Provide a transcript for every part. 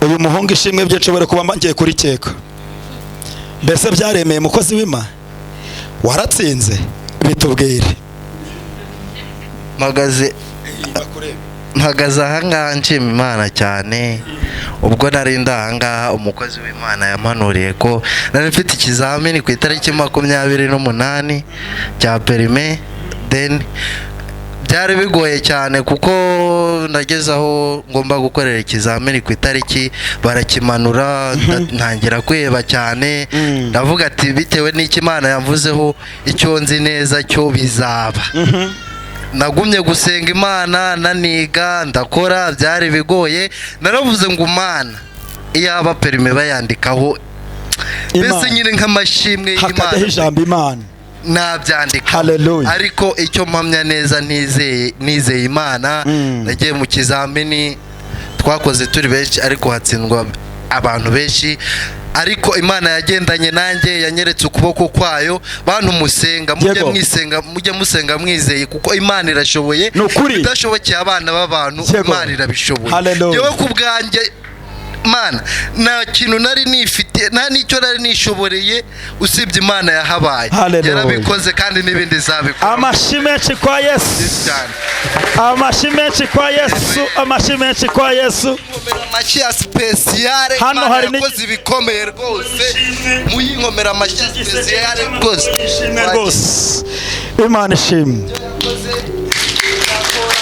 Uyu muhungu ishimwe bye nshobora kuba ngiye kurikeka. Mbese byaremeye, mukozi w'Imana? Waratsinze? Bitubwire. Mpagaze ahangaha nshima Imana cyane. Ubwo nari ndi ahangaha, umukozi w'Imana yampanuriye ko nari mfite ikizamini ku itariki 28 cya permis. Then byari bigoye cyane, kuko nageze aho ngomba gukorera ikizamini ku itariki barakimanura, ntangira kwiheba cyane. Ndavuga ati: "Bitewe n'icyo Imana yamvuzeho, icyo nzi neza cyo bizaba." Nagumye gusenga Imana, naniga, ndakora, byari bigoye. Naravuze ngo: "Mana, iyaba permis bayandikaho mbese Imana. nyine nk'amashimwe Hakajyaho y'Imana, ijambo Imana." nabyandika. Hallelujah. Ariko icyo mpamya neza, nizeye Imana. Nagiye mu kizamini, twakoze turi benshi ariko hatsindwa abantu benshi, ariko Imana yagendanye nanjye, yanyeretse ukuboko kwayo. Bantu musenga, mujye mwisenga, mujye musenga mwizeye, kuko Imana irashoboye. Ni ukuri. Bidashobokeye abana b'abantu, Imana irabishoboye. Hallelujah. Njyewe ku bwanjye, Mana, nta kintu nari nifite, nta n'icyo nari nishoboreye usibye Imana yahabaye. Hallelujah. Yarabikoze kandi n'ibindi izabikora. Amashyi menshi kwa Yesu! Cyane. Amashyi menshi kwa Yesu! Amashyi menshi kwa Yesu! Nkomera amashyi ya spéciale. Hano Imana hari yakoze ibikomeye rwose, muyinkomera amashyi ya spéciale rwose. Ishimwe rwose, Imana ishimwe. Yakoze, irakora.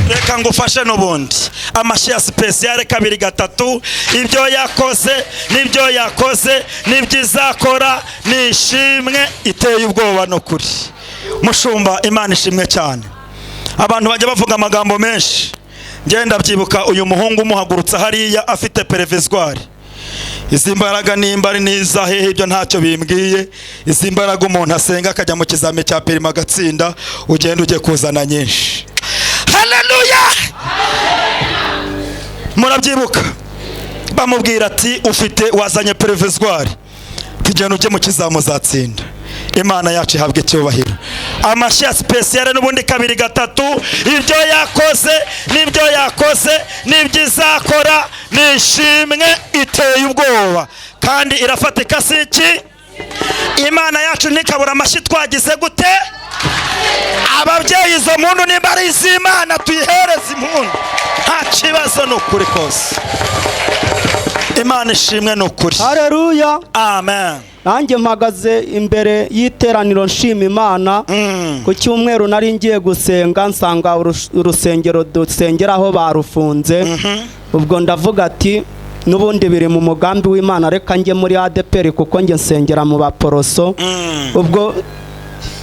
Reka ngufashe n'ubundi. Amashyi ya spéciale kabiri, gatatu. Ibyo yakoze, n'ibyo yakoze, n'ibyo izakora, ni ishimwe iteye ubwoba. No kuri mushumba, Imana ishimwe cyane. Abantu bajya bavuga amagambo menshi. Ngenda byibuka uyu muhungu umuhagurutsa hariya afite provisoire. Izi mbaraga nimba ari n'iza hehe, ibyo ntacyo bimbwiye. Izi mbaraga umuntu asenga akajya mu kizami cya permis agatsinda, ugenda ujye kuzana nyinshi. Haleluya! Murabyibuka bamubwira ati: "Ufite, wazanye provisoire, tugenda ujye mu kizamu, uzatsinda." Imana yacu ihabwa icyubahiro. Amashyi ya spéciale n'ubundi, kabiri, gatatu. Ibyo yakoze, n'ibyo yakoze, n'ibyo izakora, ni ishimwe iteye ubwoba kandi irafatika. Si iki? Imana yacu ntikabura amashyi. Twagize gute, ababyeyi? Izo mpundu nimba ari iz'Imana, tuyihereze impundu, nta kibazo. Ni ukuri kose, Imana ishimwe, ni ukuri. Hareruya! Amen. Nanjye mpagaze imbere y'iteraniro nshima Imana. Ku cyumweru nari ngiye gusenga, nsanga urusengero dusengeraho barufunze. Ubwo ndavuga ati: "N'ubundi biri mu mugambi w'Imana, reka njye muri ADEPR, kuko njye nsengera mu Baporoso." Ubwo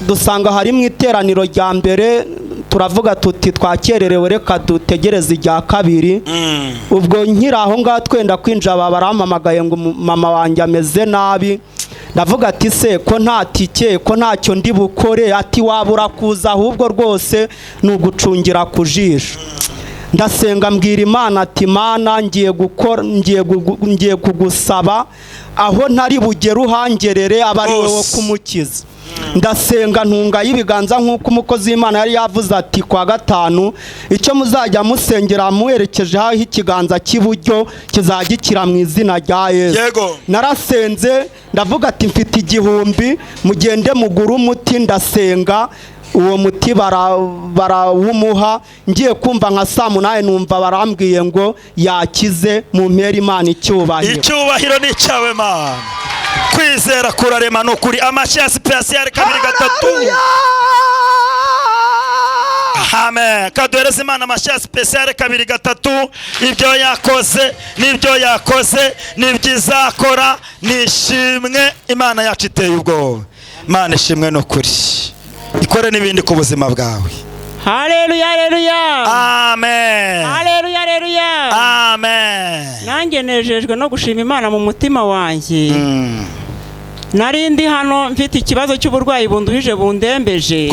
dusanga harimo iteraniro rya mbere, turavuga tuti: "Twakererewe, reka dutegereze irya kabiri." Ubwo nkiri aho ngaho twenda kwinjira, baba barampamagaye ngo mama wanjye ameze nabi. Ndavuga ati: "Se ko nta tike, ko ntacyo ndi bukore?" Ati: "Wabura kuza, ahubwo rwose ni ugucungira ku jisho." Ndasenga, mbwira Imana ati: "Mana, ngiye gukora, ngiye kugusaba, aho ntari bugere uhangerere, aba ari wowe Rwose. kumukiza." Ndasenga, ntunga y'ibiganza nk'uko umukozi w'Imana yari yavuze ati: "Kwa gatanu icyo muzajya musengera muherekejeho ikiganza cy'iburyo kizagikira mu izina rya Yesu." Narasenze, ndavuga ati: "Mfite 1000, mugende mugure umuti." Ndasenga, uwo muti barawumuha. Ngiye kumva nka saa 8, numva barambwiye ngo yakize. Mu mpera Imana icyubahiro. Icyubahiro ni icyawe, Mana. Kwizera kurarema, ni ukuri. Amashyi ya spéciale, kabiri, gatatu. Amen. Kaduhereze Imana amashyi ya spéciale, kabiri, gatatu. Ibyo yakoze, n'ibyo yakoze, n'ibyo izakora, ni ishimwe. Imana yacu iteye ubwoba. Imana ishimwe, ni ukuri. Ikore n'ibindi ku buzima bwawe. Haleluya, haleluya! Amen. Haleluya, haleluya! Amen. Nanjye nejejwe no gushima Imana mu mutima wanjye. Nari ndi hano mfite ikibazo cy'uburwayi bunduhije, bundembeje.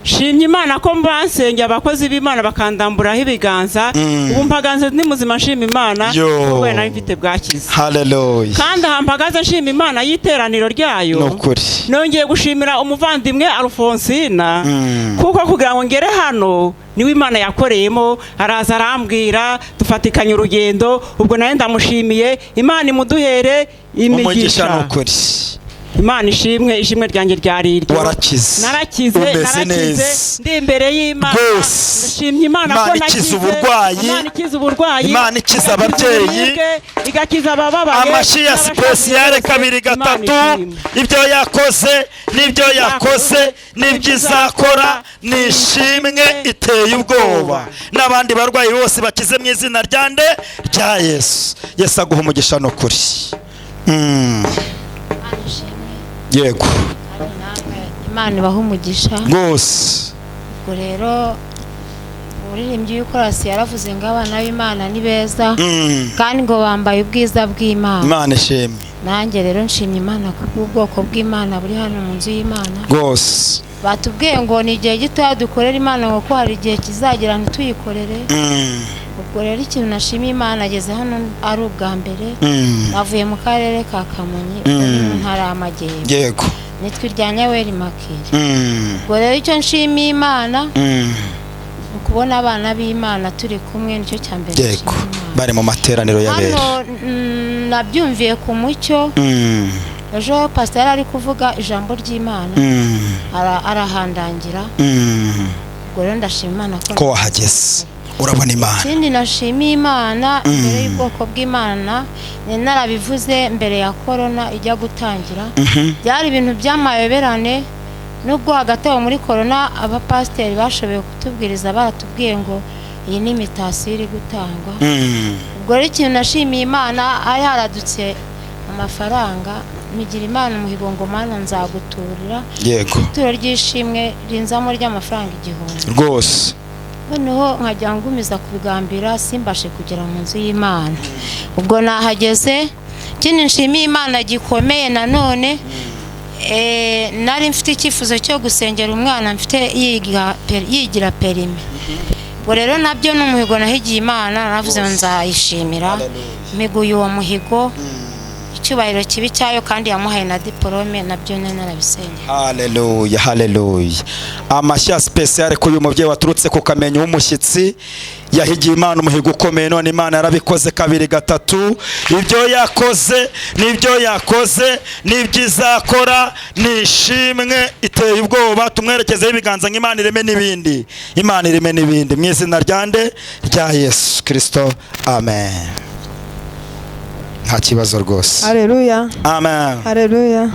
Nshimye Imana ko mbansengeye abakozi b'Imana bakandamburaho ibiganza. Ubu mpagaze ndi muzima, nshima Imana Yo. kuko nari mfite bwakize. Haleluya. Kandi aha mpagaze nshima Imana y'iteraniro ryayo. Ni ukuri. Nongeye gushimira umuvandimwe Alfonsina, kuko kugira ngo ngere hano niwe Imana yakoreyemo, araza arambwira, dufatikanya urugendo. Ubwo nawe ndamushimiye, Imana imuduhere Umugisha. imigisha. Ni ukuri. Imana ishimwe, ishimwe ryanjye ryari iryo. Warakize. Narakize. Umeze Narakize. neza. Ndi imbere y'Imana. Rwose. Ndashimye Imana ko Imana ikiza nakize. uburwayi. Imana ikiza uburwayi. Imana ikiza Igakiza ababyeyi. uburibwe, igakiza abababaye Amashyi ya n'abashaje sipesiyare bose. kabiri Imana gatatu. ishimwe. Ibyo yakoze n'ibyo yakoze n'ibyo izakora ni ishimwe iteye ubwoba. N'abandi barwayi bose bakize mu izina rya nde? Rya Yesu. Yesu aguha umugisha, ni ukuri. Yego. Kandi namwe Imana ibaha umugisha. Rwose. Ubwo rero umuririmbyi w'ikorasi yaravuze ngo abana b'Imana ni beza, kandi ngo bambaye ubwiza bw'Imana. Imana ishimwe. Nanjye rero nshimye Imana kubw'ubwoko bw'Imana buri hano mu nzu y'Imana. Rwose. Batubwiye ngo ni igihe gitoya dukorera Imana, ngo ko hari igihe kizagera ntituyikorere. Ubwo rero ikintu nashimiye Imana, ageze hano ari ubwa mbere. Navuye mu karere ka Kamonyi, ubwo ni mu ntara y'Amajyepfo. Nitwa irya Nyaweri Makiri. Ubwo rero icyo nshimiye Imana ni ukubona abana b'Imana turi kumwe, nicyo cya mbere nshima Imana. Bari mu materaniro y'abera. Hano nabyumviye ku mucyo. Ejo pasiteri yari ari kuvuga ijambo ry'Imana, arahandangira. Ubwo rero ndashima Imana ko Ko wahageze urabona Imana. Ikindi nashimiye Imana imbere y'ubwoko bw'Imana, ni narabivuze mbere ya korona ijya gutangira, byari ibintu by'amayoberane. Nubwo hagati aho muri korona abapasiteri bashoboye kutubwiriza, baratubwiye ngo iyi ni imitasiyo iri gutangwa. Ubwo rero ikintu nashimiye Imana, hari haradutse amafaranga, migira Imana umuhigo ngo Mana nzaguturira ituro ry'ishimwe rinzamo ry'amafaranga 1000. Rwose. Noneho nkajya ngumiza kubigambira simbashe kugera mu nzu y'Imana. Ubwo nahageze. Ikindi nshimiye Imana gikomeye nanone, nari mfite icyifuzo cyo gusengera umwana mfite yigira perime. Ubwo rero nabyo ni umuhigo nahigiye Imana, navuze ngo nzayishimira mpiguye uwo muhigo, icyubahiro kibi cyayo, kandi yamuhaye na diporome, nabyo nari narabisengeye. Haleluya, haleluya. Amashyi ya sipesiyare kuri uyu mubyeyi waturutse ku Kamenyo w'umushyitsi, yahigiye Imana umuhigo ukomeye, none Imana yarabikoze kabiri gatatu. Ibyo yakoze n'ibyo yakoze n'ibyo izakora ni ishimwe iteye ubwoba. Tumwerekezeho ibiganza ngo Imana ireme n'ibindi, Imana ireme n'ibindi mu izina rya nde? Rya Yesu Kirisito, amen. Nta kibazo rwose. Haleluya. Amen. Haleluya.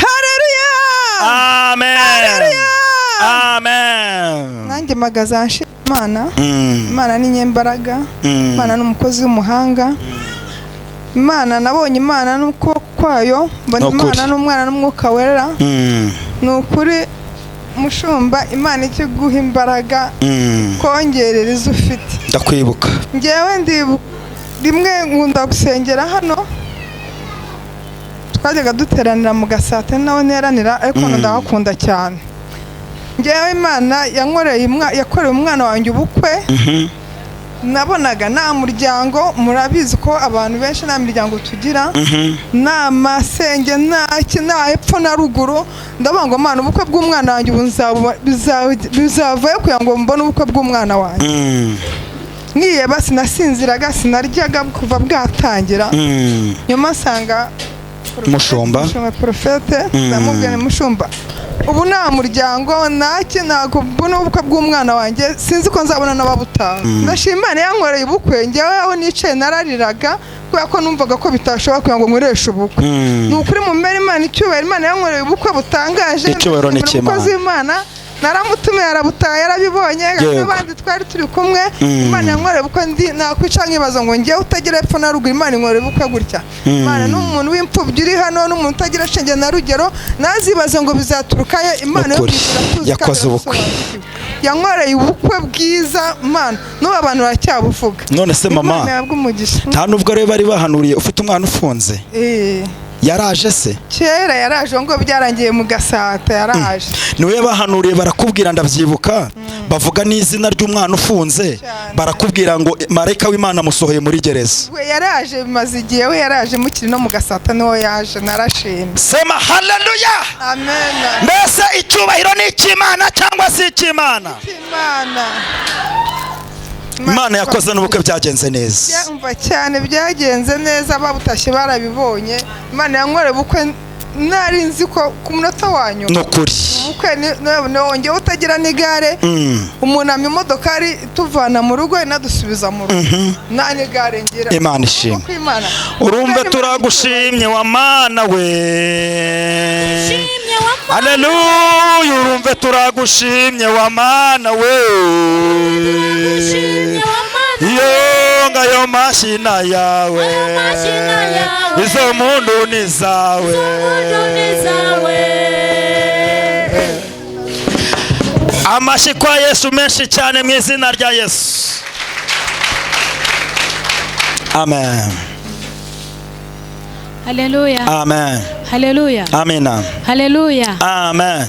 Haleluya. Amen. Haleluya. Amen. Nanjye mpagaze nshima Imana. Imana ni nyembaraga. Imana ni umukozi w'umuhanga. Imana nabonye Imana n'ukuboko kwayo, mbona Ni ukuri. Imana n'umwana n'umwuka wera. Ni ukuri mushumba, Imana ikiguha imbaraga kongerera izo ufite. Ndakwibuka. Njyewe ndibuka rimwe nkunda gusengera hano, twajyaga duteranira mu Gasate, nawe nteranira, ariko ndahakunda cyane. Njyewe Imana yankoreye yakoreye umwana wanjye ubukwe. Nabonaga nta muryango, murabizi ko abantu benshi nta miryango tugira, nta masenge, nta ki, nta hepfo na ruguru. Ndavuga ngo Mana, ubukwe bw'umwana wanjye ubu bizavayo kugira ngo mbone ubukwe bw'umwana wanjye. Nkiyeba sinasinziraga, sinaryaga kuva bwatangira. Nyuma nsanga Mushumba. Mushumba porofete, ndamubwira nti, mushumba, ubu nta muryango ntaki, ntabwo mbona ubukwe bw'umwana wanjye, sinzi ko nzabona n'ababutaha. Ndashima Imana yankoreye ubukwe. Njyewe aho nicaye narariraga kubera ko numvaga ko bitashoboka kugira ngo nkoreshe ubukwe. Ni ukuri mu mbere Imana icyubahiro, Imana yankoreye ubukwe butangaje. Icyubahiro ni Ndashimira umukozi w'Imana, naramutumiye arabutaha, yarabibonye. N'abandi twari turi kumwe. Imana yankoreye ubukwe, ndi nakwica nkibaza ngo njyewe utagira epfo na ruguru, Imana inkoreye ubukwe gutya. Imana n'umuntu w'imfubyi uri hano, n'umuntu utagira shinge na rugero, nazibaza ngo bizaturukayo. Imana yo Ukuri. kwishura tuzi kandi Yakoze ubukwe. irasobanukiwe. Yankoreye ubukwe bwiza Imana, n'ubu abantu baracyabuvuga. None se mama, Imana yabwa umugisha. nta nubwo rero bari bahanuriye ufite umwana ufunze? Yaraje se? Kera yaraje, ngo byarangiye mu Gasata yaraje. Niwe bahanuriye barakubwira, ndabyibuka, bavuga n'izina ry'umwana ufunze, barakubwira ngo marayika w'Imana amusohoye muri gereza. We yaraje bimaze igihe, we yaraje mukiri no mu Gasata niho yaje, narashimye. Sema haleluya. Amen. Mbese icyubahiro ni icy'Imana cyangwa si icy'Imana? Imana. Imana yakoze n'ubukwe byagenze neza. Umva cyane byagenze neza, babutashye barabibonye. Imana yankoreye ubukwe nari nzi ko ku munota wa nyuma. Nukuri. Ubukwe nongeye utagira n'igare, umunama imodokari tuvana mu rugo inadusubiza mu rugo. Nta n'igare ngira. Imana ishimwe. Urumve turagushimye wa Mana we. Haleluya, urumve turagushimye wa Mana we. Iyo ngayo mashina yawe, izo mundu ni zawe. Amashyi kwa Yesu menshi cyane mu izina rya Yesu. Amen. Haleluya. Amen. Haleluya. Amina. Haleluya. Amen.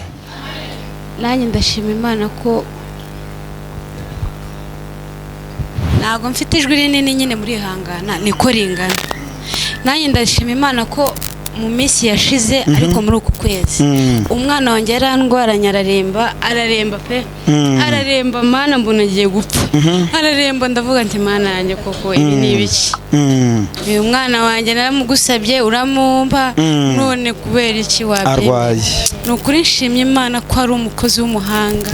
Nanjye ndashima Imana ko ntabwo mfite ijwi rinini nyine muri hangana niko ringana. Nanjye ndashima Imana ko mu minsi yashize, ariko muri uku kwezi umwana wanjye yarandwaranye, araremba, araremba pe, araremba Mana mbona agiye gupfa, araremba ndavuga nti Mana yanjye koko ibi ni ibiki? Uyu mwana wanjye naramugusabye uramumpa, none kubera iki arwaye? Ni ukuri nshimye Imana ko ari umukozi w'umuhanga.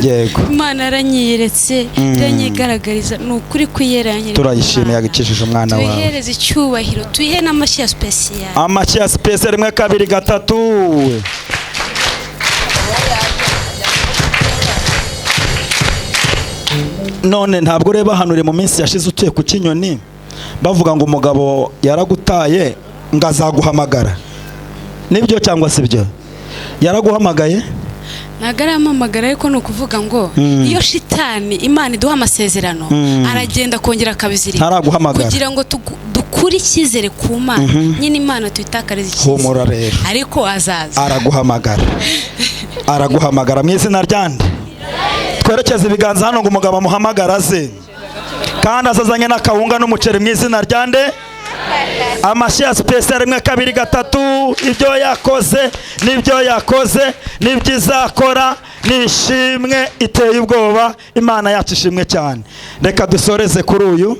Imana yaranyiyeretse, iranyigaragariza, ni ukuri kwiyeranyereka. Turayishimiye yagikishije umwana wawe. Tuyihereze icyubahiro, tuyihe n'amashyi ya special. Amashyi ya special 1 2 3. None ntabwo ureba hano mu minsi yashize utuye ku Kinyoni bavuga ngo umugabo yaragutaye ngo azaguhamagara, nibyo cyangwa si byo? Yaraguhamagaye? Ntabwo arampamagara, ariko ni ukuvuga ngo iyo shitani Imana iduha amasezerano aragenda akongera akabizirika kugira ngo dukure icyizere ku Mana, nyine Imana tuyitakarize icyizere. Humura rero, ariko azaza araguhamagara. Araguhamagara mu izina ryande. Twerekeze ibiganza hano ngo umugabo amuhamagara aze, kandi azazanye n'akawunga n'umuceri mu izina ryande. Amashyi ya special 1 2 3. Ibyo yakoze nibyo yakoze nibyo izakora, nishimwe iteye ubwoba. Imana yacu ishimwe cyane. Reka dusoreze kuri uyu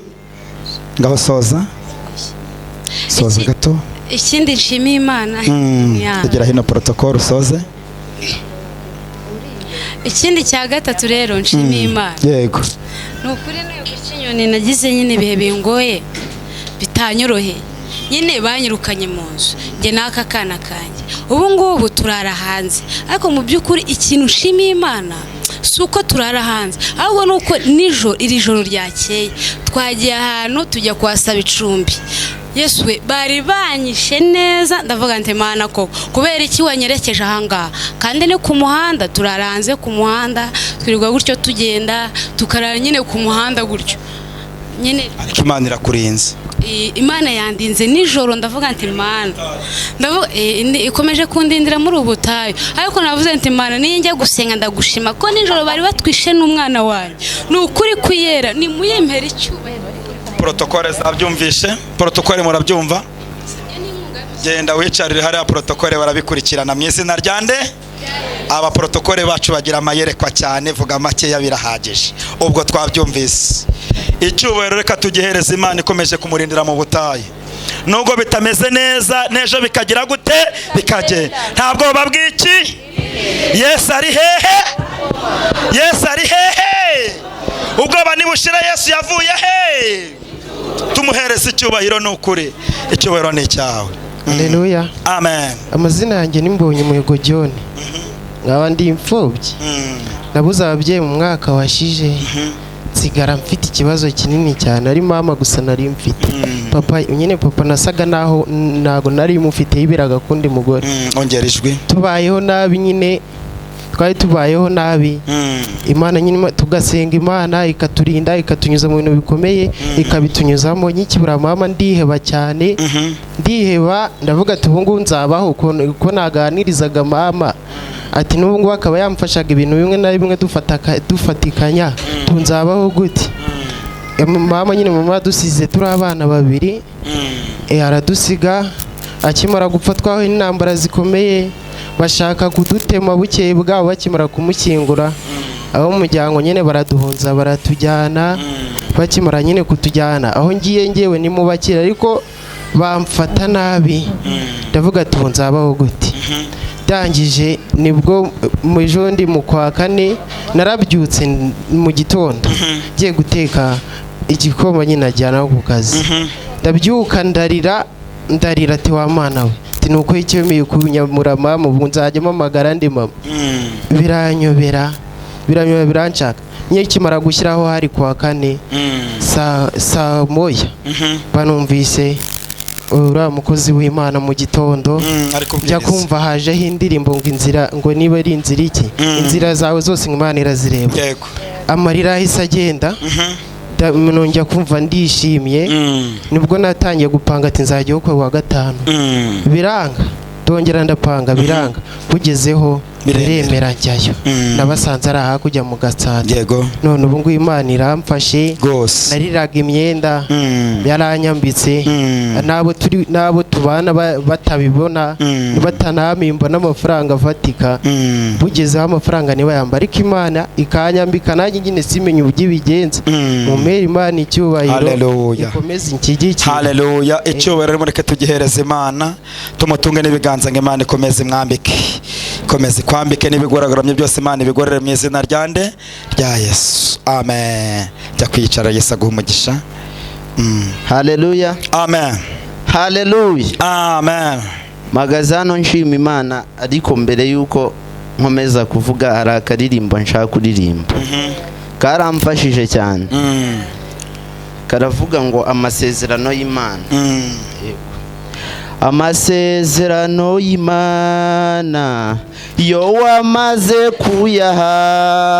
ngaho, soza soza gato. Ikindi nshimiye Imana, tugira hino protocol usoze. Ikindi cya gatatu rero nshimiye Imana. Yego. Ni ukuri n'uyu Kinyoni nagize nyine ibihe bingoye bitanyoroheye, nyine banyirukanye mu nzu njye n'aka kana kanjye, ubu ngubu turara hanze. Ariko mu by'ukuri ikintu nshimiye Imana si uko turara hanze, ahubwo ni uko nijoro, iri joro ryakeye twagiye ahantu tujya kuhasaba icumbi. Yesu we, bari banyishe neza, ndavuga nti Mana koko kubera iki wanyerekeje ahangaha? Kandi ni ku muhanda, turara hanze ku muhanda, twirirwa gutyo tugenda tukarara nyine ku muhanda gutyo nyine. Ariko Imana irakurinze. Imana yandinze nijoro, ndavuga nti Mana, ndavuga ikomeje kundindira muri ubu butayu. Ariko navuze nti Mana niyo njya gusenga ndagushima ko nijoro bari batwishe n'umwana wanjye. Ni ukuri kwiyera, ni muyempera icyubahiro. Protocole zabyumvishe, protocole murabyumva? Genda wicarire hariya, protocole barabikurikirana mu izina ryande. Aba protocole bacu bagira amayerekwa cyane, vuga makeya birahagije. Ubwo twabyumvise. Icyubahiro reka tugihereze Imana ikomeje kumurindira mu butayu. Nubwo bitameze neza n'ejo bikagira gute bikagenda, ntabwo babwiki. Yesu ari hehe? Yesu ari hehe? Ubwoba nibushira Yesu yavuye he? Tumuhereze icyubahiro, ni ukuri icyubahiro ni icyawe. Haleluya. Amen. Amazina yanjye ni Mbonye Umuhigo John. Nkaba ndi imfubyi. Nabuze ababyeyi mu mwaka washije. Nsigara mfite ikibazo kinini cyane, ari mama gusa nari mfite. Papa nyine, papa nasaga naho ntago nari mufite, yiberaga kundi mugore. Ongera ijwi. Tubayeho nabi nyine, Twari tubayeho nabi, Imana nyine tugasenga Imana ikaturinda, ikatunyuza mu bintu bikomeye, ikabitunyuzamo. Nkikibura mama ndiheba cyane, ndiheba, ndavuga ati ubu ngubu nzabaho uko naganirizaga mama, ati n'ubu ngubu akaba yamfashaga ibintu bimwe na bimwe dufatikanya, nzabaho gute? Mama nyine, mama yadusize turi abana babiri, aradusiga. Akimara gupfa twahuye n'intambara zikomeye, bashaka kudutema. Bukeye bwabo bakimara kumushyingura, abo mu muryango nyine baraduhunza, baratujyana. Bakimara nyine kutujyana, aho ngiye ngewe ni mu bakira, ariko bamfata nabi. Ndavuga ati ubu nzabaho gute? Ndangije nibwo mu ejo ndi mu kwa kane narabyutse mu gitondo ngiye guteka igikoma nyine ajyana ku kazi. Ndabyuka ndarira, ndarira, ati wa mwana we, ati nuko icyemeye kunyamura mama, ubu nzajya mpamagara ndi mama. Biranyobera, biranyobera, biranshaka. Nkimara gushyiraho hari kuwa kane saa 1, banumvise uriya mukozi w'Imana mu gitondo, njya kumva hajeho indirimbo ngo inzira, ngo niba ari inzira iki, inzira zawe zose Imana irazireba. Amarira ahise agenda, nongera kumva ndishimye. Nibwo natangiye gupanga ati nzajya ku wa gatanu, biranga. Ndongera ndapanga, biranga. Bugezeho biremera, njyayo, nabasanze ari hakurya mu Gatsata. None ubu ngubu Imana iramfashe, nariraga imyenda yaranyambitse, n'abo turi n'abo tubana batabibona, batanamimba n'amafaranga afatika. Bugezeho amafaranga ntibayamba, ariko Imana ikanyambika, nanjye nyine simenye uburyo ibigenza. Mumpere Imana icyubahiro, ikomeze inshyigikire. Haleluya! Icyubahiro mureke tugihereze Imana, tumutunge n'ibiganza ngo Imana ikomeze imwambike, ikomeze ikwambike n'ibigoragoromye byose, Imana ibigorere mu izina rya nde? Rya Yesu. Amen. Jya kwicara, Yesu aguha umugisha. Haleluya. Amen. Haleluya. Amen. Mpagaze hano nshima Imana, ariko mbere y'uko nkomeza kuvuga hari akaririmbo nshaka kuririmba, karamfashije cyane. Karavuga ngo amasezerano y'Imana. Yego. Amasezerano y'Imana iyo wamaze kuyahabwa,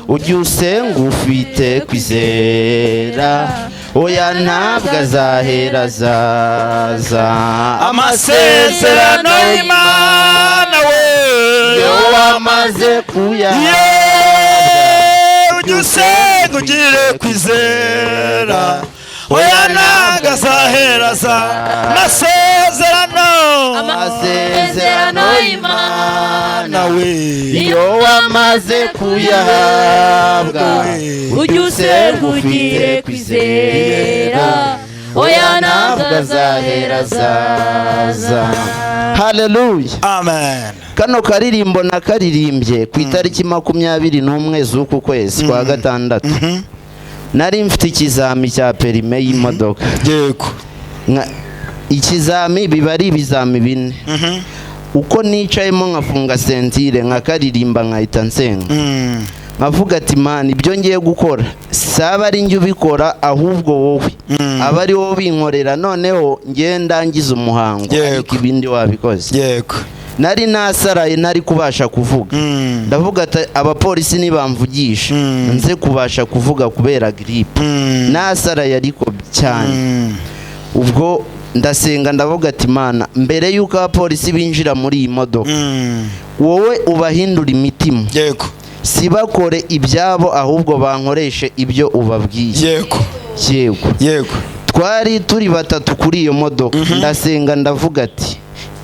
ujya usenga ufite kwizera, oya ntabwo azahera azaza. Amasezerano y'Imana we, iyo wamaze kuyahabwa, ujya usenga ugire kwizera, oya ntabwo azahera azaza. Amasezerano, amasezerano y'Imana we, iyo wamaze kuyahabwa, ujya usenga ugire kwizera, oya ntabwo azahera azaza. Haleluya. Amen. Kano karirimbo nakaririmbye ku itariki 21 z'uku kwezi kwa gatandatu. Nari mfite ikizami cya perime y'imodoka. Yego. Ikizami biba ari ibizami 4. Uko nicayemo nkafunga sentire, nkakaririmba, nkahita nsenga, nkavuga ati Mana, ibyo ngiye gukora saba ari njye ubikora, ahubwo wowe aba ari wowe ubinkorera, noneho ngiye ndangiza umuhango, ariko ibindi wabikoze. Yego. Nari nasaraye, ntari kubasha kuvuga. Ndavuga ati abapolisi nibamvugisha nze kubasha kuvuga kubera gripe, nasaraye ariko cyane. Ubwo ndasenga, ndavuga ati Mana, mbere y'uko abapolisi binjira muri iyi modoka, wowe ubahindura imitima. Yego. Sibakore ibyabo, ahubwo bankoreshe ibyo ubabwiye. Yego. Yego. Yego. Twari turi batatu kuri iyo modoka. Ndasenga, ndavuga ati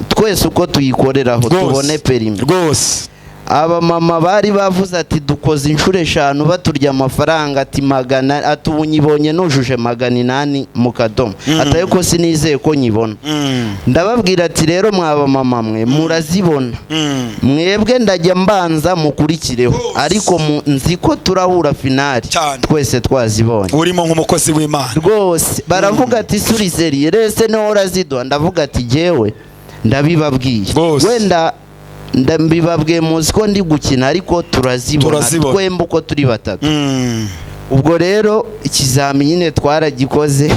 twese uko tuyikoreraho tubone perimi. Rwose. Abamama bari bavuze ati dukoze inshuro 5 baturya amafaranga, ati magana, ati ubu nyibonye nujuje 800 mu kadomo, ati ariko sinizeye ko nyibona. Ndababwira ati rero mwaba mama mwe murazibona, mwebwe ndajya mbanza mukurikireho, ariko nzi ko turahura finali twese twazibonye. Urimo nk'umukozi w'Imana rwose. Baravuga ati surizeriye rese niho uraziduha. Ndavuga ati jyewe ndabibabwiye, wenda ndabibabwiye muzi ko ndi gukina, ariko turazibona twembi uko turi batatu. Ubwo rero ikizami nyine twaragikoze.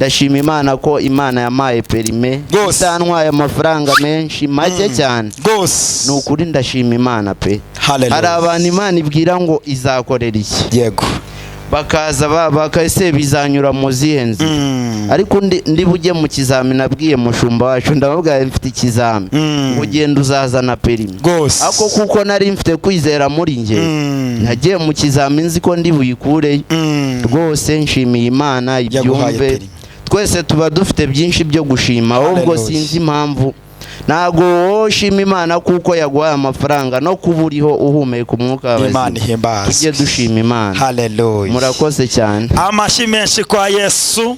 Ndashima Imana ko Imana yampaye perime itantwaye amafaranga menshi, make cyane. Rwose ni ukuri, ndashima Imana pe. Hallelujah. Hari abantu Imana ibwira ngo izakorera iki, yego, bakaza bakase bizanyura mu zihe nzira, ariko ndi bujye mu kizami. Nabwiye mushumba wacu, ndababwira mfite ikizami, ngo ugenda uzazana perimi. Rwose ako kuko nari mfite kwizera muri njye, nagiye mu kizami nzi ko ndi buyikureyo. Rwose nshimiye Imana. Yaguhaye Ibyumve. perimi. Twese tuba dufite byinshi byo gushima, ahubwo Hallelujah. sinzi impamvu ntabwo wowe ushima Imana kuko yaguhaye amafaranga, no kuba uriho uhumeka umwuka w'abazima. Imana ihimbazwe. Tujye dushima Imana. Hallelujah. Murakoze cyane. Amashyi menshi kwa Yesu.